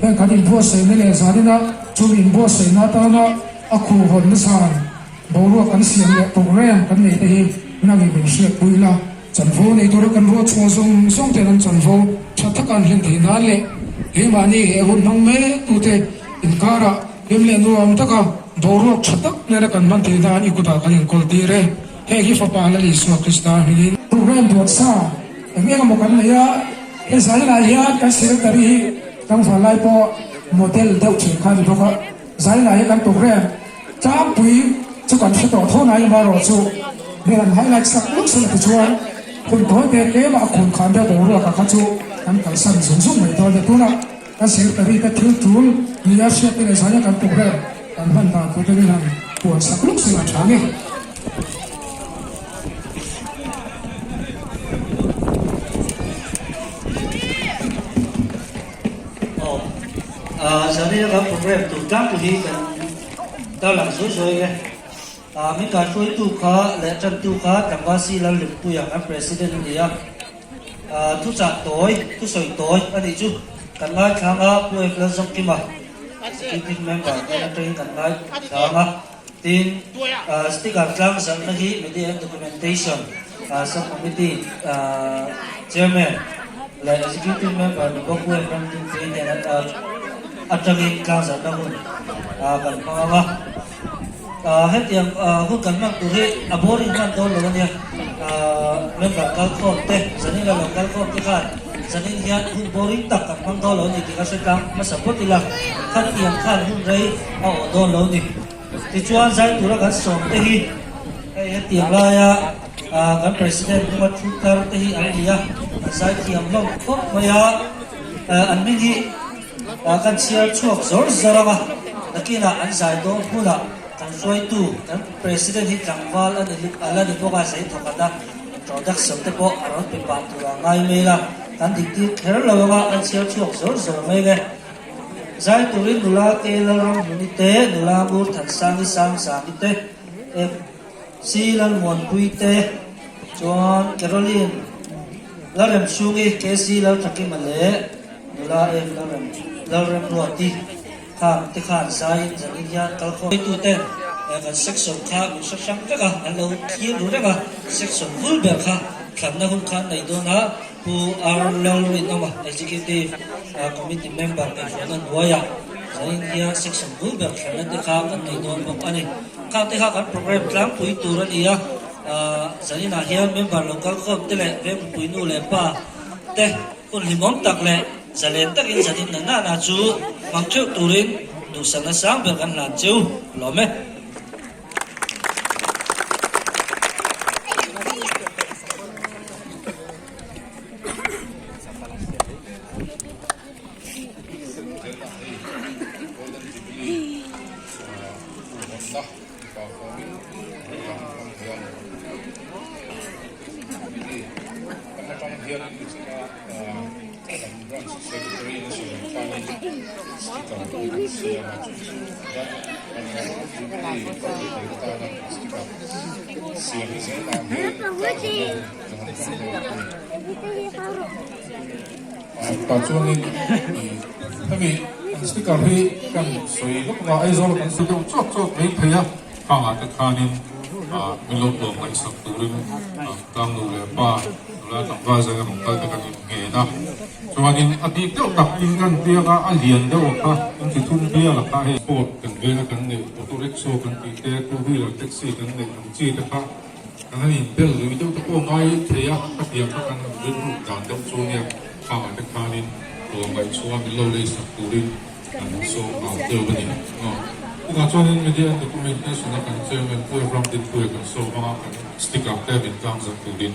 Heng kan inbuatsaihna leh zanina chumi inbuatsaihna atana a khuhhawnna chhan boruak kan siam leh program kan nei te hi nangin min hriatpui ila. Chanvo nei tura kan ruat chhuah zawng zawng ten an chanvo tha taka an hlen theih nan leh keimahni he hun hmang mek tute inkarah hlim leh nuam taka boruak tha tak nena kan hman theih nan i kutah kan inkawl tir e. Heng hi Fapa Lal Isua Krista hmingin. Program buat sa eng eng emaw kan nei a, he zainah hian kan secretary hi tlangval lai pawh model deuh thin kha a ni bawk a, zainah hi kan program Tlangpui chu kan hre tawh tho nai amarawh chu hmel an highlight sak luk sela tichuan hun tawi te tlema a khun khan deuh boruak ah kha chu kan kalsan zung zung mai dawn a tunah kan secretary te thil tul nia hriat te leh zaia kan program kan hman dan tur te min han puan sak luk sela tha nge. Aw, zanin a kan program tur tlangpui hi kan tarlang sawi sawi e. Min kaihruaitu kha leh tantu kha Tlangval Si Lalhlimpuia kan President a ni a. Thuchah tawi, thusawi tawi a nih chu kan ngaithlang a, Pu F Lalzawmkima, Executive Member hnen atangin kan ngaithlang a. Tin, Sticker tlang zalhna hi Media and Documentation Sub-Committee Chairman leh Executive Member ni bawk Pu Ephraim Dingpui nen atangin tlang zalhna hun kan hmang ang a. Hetiang hun kan hmang tur hi a boring hman dawn lo a nia. Member kalkhawm te, zanin la lo kalkhawm te khan zanin hian hun boring tak kan hmang dawn lo a ni tih ka hre tlang hmasa phawt ila, khatiang khan hun rei a awh dawn lo a ni. Tichuan zai tura kan sawm te hi hei hetiang laia kan President hnunga thu tar te hi an ni a, an zai thiam hlawm khawp mai a, an hming hi kan chhiar chhuak zawr zawr ang a, nakinah an zai dawn hmunah kan hruaitu kan President hi tlangval a ni a la ni bawk a, zai thawkhat a introduction te pawh a rawn pe pah tur a ngai mai la, kan diktir kher lo ang a, kan chhiar chhuak zawr zawr mai nge. Zai turin nula te Lalramhluni te, nula Ngur Thansangi Sangsangi te, FC Lalmuanpui te, chuan Caroline Lalremchhungi, KC Lalthakima leh nula F Lalremruati khan te khan zaiin zanin hian kalkhawm tuten kan section kha min hre hrang vek a, an lo thlir ru reng a, section bul ber kha thlanna hun kha an nei dawn a. Pu R. Lalrinawma, Executive Committee Member kaihhruaina hnuaiah zanin hian Section bul ber thlanna te kha kan nei dawn bawk a ni. Khang te kha kan program tlangpui tur a ni a, zaninah hian member lo kalkhawm te leh vengpui nu leh pa te hun hlimawm tak leh zalen takin zanin na nana chu hmang theuh turin duhsakna sang ber kan hlan cheu lawm e. Tah chuanin hemi an sticker hi kan sawi lawk a, Aizawl kan sawi deuh chawt chawt mai thei a, khangah te khanin min lo tlawm ngaihsak turin tlangnu leh pa nula tlangval zaina rawn kal te kan inngen a. Chuanin a bik deuh tak in kan piang a, a lian deuh kha in chi thum bial a kha hei sport kan veng a kan neih auto rickshaw kan tih te two wheeler taxi kan neih ang chi te kha kan han in bel lui deuh te pawh ngai thei a, khatiang kha kan han rilruk dan deuh chu nia khangah te khanin tlawm ngaih chhuah min lo lei sak turin kan sawm nghal deuh a ni. Tunah chuanin media and documentation a kan chairman Pu Evram Dinpuia kan sawm anga kan sticker te min tlang zat turin.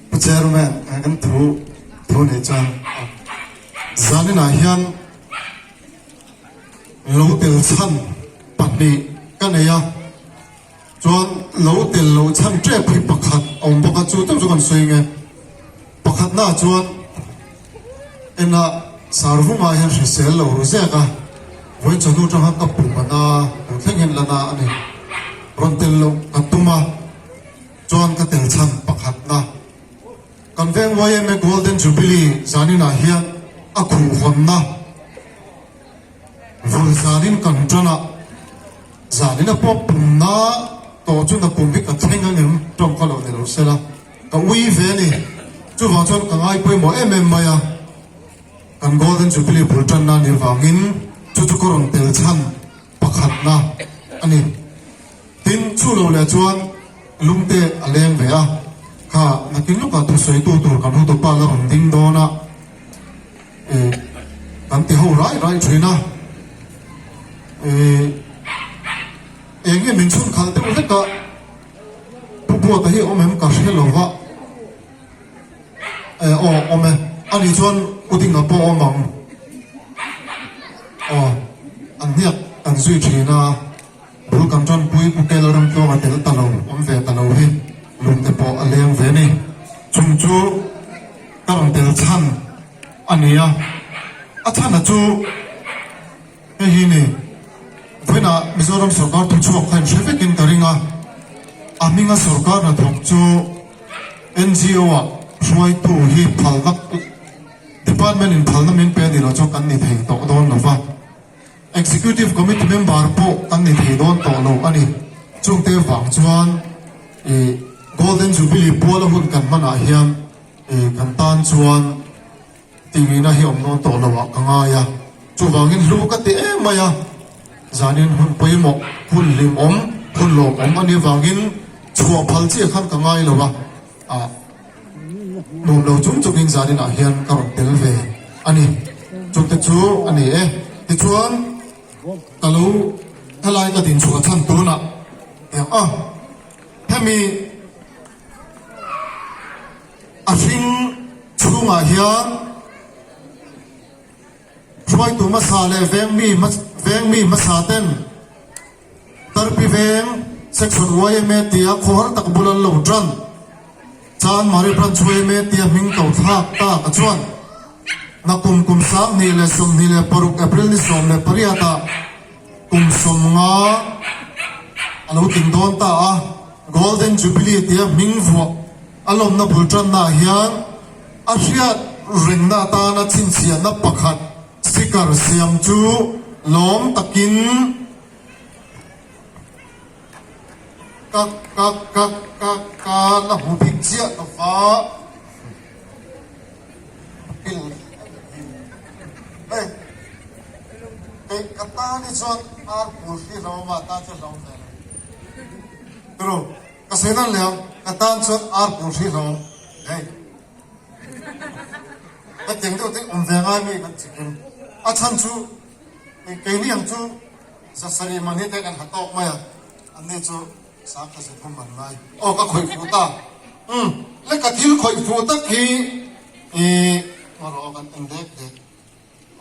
Pu Chairman, kan thu thu nei chuan zaninah hian lo tel chhan pahnih ka nei a. Chuan lo tel loh chhan tep hi pakhat a awm bawk a, chu deuh chu kan sawi nge. Pakhatnaah chuan Ena Sarvunga hian hrisel lo ru zek a, vawiin chawhnu atanga ka pum a na tur thleng hian la na a ni. Rawn tel loh ka tum a, chuan ka tel chhan pakhatna. Kan veng YMA Golden Jubilee zaninah hian a khuhhawnna vul zanin kan tan a, zanina pawh pumna tawh chu nakum hi ka thleng angem tawng ka lo ni lo sela. Ka ui ve a ni. Chuvang chuan ka ngai pawimawh em em mai a, kan Golden Jubilee bul tanna a nih avangin chu chu ka rawn tel chhan pakhatna a ni. Tin, chu lo leh chuan lungte a leng ve a, kha nakin lawkah thusawitu tur kan hotupa la rawn ding dawn a, eh kan ti ho rai rai thin a, eh eng nge min chhun khalh deuh hlek a. Pu Buata hi awm em ka hre lo va, eh aw awm e, ani chuan U Dinga pawh awm ang, aw an hniak kan zui thin a, bul kan tanpui Pu Kel Ramtluanga tel ta lo awm ve ta lo hi lungte pawh a leng ve ni, chung chu ka rawn tel chhan a ni a, a chhana chu. Hei hi ni, vawiinah Mizoram sorkar thuchhuak kha inhre vekin ka ring a, a hminga sorkar hnathawk chu NGO-ah hruaitu hi phalna Department in phalna min pe a ni lo chu kan ni thei tawh dawn lo va, Executive Committee member pawh kan ni thei dawn tawh lo a ni. Chungte vang chuan ih Golden Jubilee puala hun kan hmanah hian ih kan tan chuan Tihngihna hi awm nawn tawh lo ah ka ngai a, chuvangin hlu ka ti em mai a, zanin hun pawimawh, hun hlimawm, hun lawmawm a nih vangin chhuah phal chiah khan ka ngai lo a, ah nuam lo chung chungin zanin ah hian ka rawn tel ve a ni. Chungte chu a ni e. Tichuan ka lo helai ka dinchhuah chhan tunah tiang a, hemi. A hring chhungah hian hruaitu hmasa leh vengmi vengmi hmasa ten Tarpi Veng Section yma tia khawhar tak bul an lo tan. Chanmari Branch yma tia hming ko thlak tak a chuan nakum kum 2026 April ni 18 ah Kum 50 a lo tling dawn ta a, Golden Jubilee tia hming vuah a lawmna bul tannaah hian a hriat rengna atana chhinchhiahna pakhat sticker siam chu lawm takin ka ka ka ka ka la hmu bik chiah lo va. Hei kei ka tan hi chuan ar pul hi hlauhawm a tan chuan hlauhawm ve lo. Turu ka sawi nan leh ang ka tan chuan ar pul hi hlauhawm hei ka tiang deuh te awm ve ngai mi kan chikim a chhan chu keini ang chu zasarih man hi te kan ha tawk mai a anni chu Sakha zathum an ngai. Aw ka khawih fuh ta. Umm le ka thil khawih fuh tak hi i ngarawh kan en dek dek.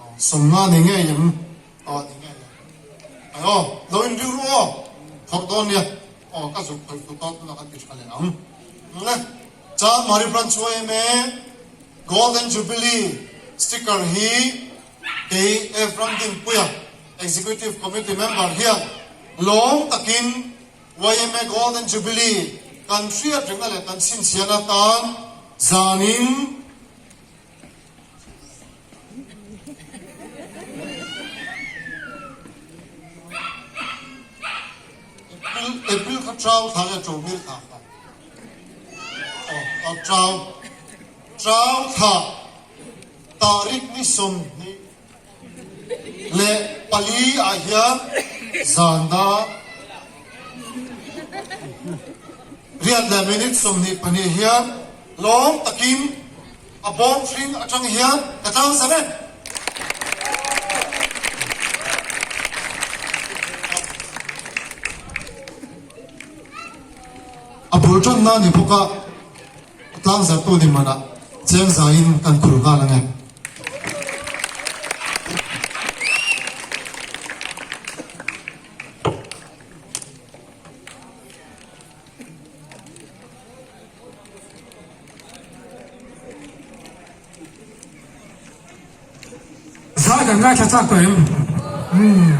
Aw sawmna ni ngei em? Aw ni ngei em. Ai aw lo in rilru aw thawk dawn nia. Aw ka zuk khawih fuh tawk tunah kan ti tha leh ang. Le Chanmari Branch yma Golden Jubilee sticker hi kei Ephraim Dinpuia Executive Committee member hian lawm takin yma Golden Jubilee kan hriat rengna leh kan chhinchhiahna atan zanin April April kha trau thla nge Ṭomil thla kha? Aw trau trau thla tarik ni 24 ah hian zan dar riat leh minute 22 hian lawm takin a bawm hring atang hian ka tlang zan e. A bul tanna ni bawk a, a tlang zartu ni manah cheng zaiin kan khur nghal ang e. Zai kan ngaithla chak tawh em? Umm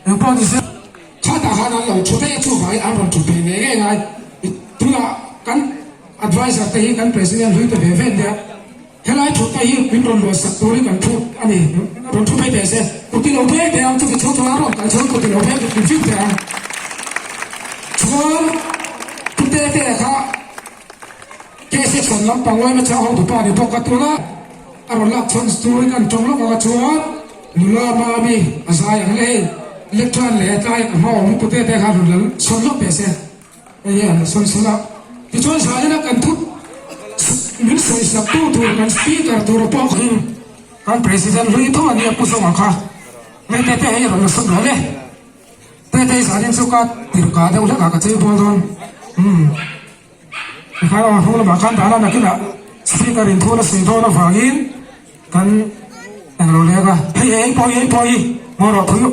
engpawh ni se. Chhuatah khan an lo thu daih a chuvangin an rawn thu phei ngei ngei ngai. Tunah kan adviser te hi kan president hlui te ve ve nia. Helai thutna hi min rawn luah sak turin kan thu a ni. Rawn thu phei teh se. Kut ti lo phei teh ang, chuti chhung chuan a rawn kal chhung kut ti lo phei kut fit teh ang. Chuan Pute te kha K-section lampang uaima chang ho tupa ni bawk a tuna a rawn lak chhawn turin kan tawng lawk ang a chuan nula Mami a zai ang le hei lectern leh tlai ka hma awm Pute te kha rawn la chhawn lawk teh se. Hei hi an sawi sawi a, tichuan zanin kan thu min sawi sak tu tur kan speaker tur pawh kha kan president hlui tho a nia Pu Zawnga kha hei te te hei rawn la sawi dawn e, te te zanin chu ka tirhkah deuh hlek ah ka chei bawl dawn umm tikhan a hnung lamah khan dah la nakinah speaker in thu la sawi dawn avangin kan englo lek a, hei hei pawh hi hei pawh hi ngawi rawh thui.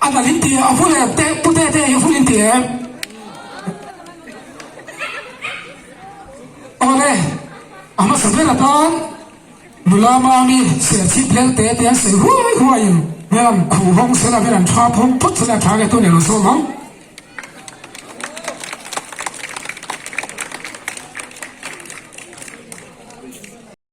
A nalh in ti a vul em te pu te te hi vul in ti em awle a hmasa ber atan nula mami serchhip lel te te an sawi huai huai in hmel an khuh hawng sela vel an tha phawng phawt sela tha nge tun elo zawm ang.